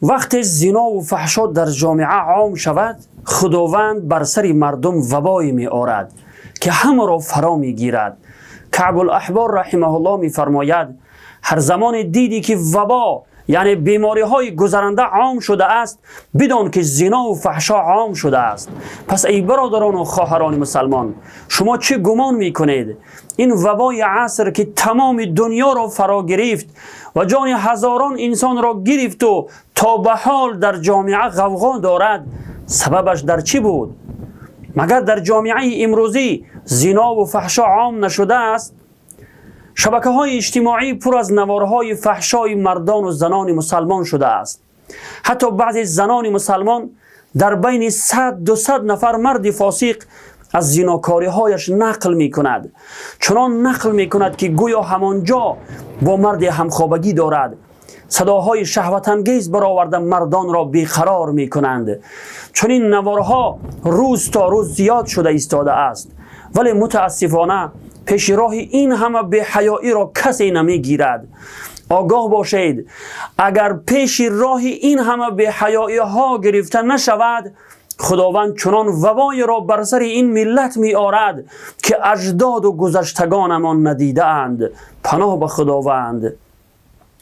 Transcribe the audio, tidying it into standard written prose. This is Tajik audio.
Вақте зино ва фаҳшо дар ҷомеа ом шавад, Худованд бар сари мардум вабое меорад, ки ҳамаро фаро мегирад. Каъбул-Аҳбор раҳимаҳуллоҳ мефармояд: ҳар замоне дидӣ, ки вабо, яъне бемориҳои гузаранда, ом шудааст, бидон, ки зино ва фаҳшо ом шудааст. Пас эй бародарону хоҳарони мусалмон, шумо чӣ гумон мекунед? Ин вабои аср, ки тамоми дунёро фаро гирифт ва ҷони ҳазорон инсонро гирифту то ба ҳол дар ҷомеа ғавғо дорад, сабабаш дар чӣ буд? Магар дар ҷомеаи имрӯзӣ зино ва фаҳшо ом нашудааст? Шабакаҳои иҷтимоӣ пур аз наворҳои фаҳшои мардону занони мусалмон шудааст. Ҳатто баъзе занони мусалмон дар байни 100-200 нафар марди фосиқ аз зинокориҳояш нақл мекунад. Чунон нақл мекунад, ки гӯё ҳамон ҷо бо марде ҳамхобагӣ дорад. Садоҳои шаҳватангез бароварда, мардонро беқарор мекунанд. Чунин наворҳо рӯз то рӯз зиёд шуда истодааст, вале мутаассифона пеши роҳи ин ҳама беҳаёиро касе намегирад. Огоҳ бошед, агар пеши роҳи ин ҳама беҳаёиҳо гирифта нашавад, Худованд чунон вабоеро бар сари ин миллат меорад, ки аҷдоду гузаштагонамон надидаанд. Паноҳ ба Худованд.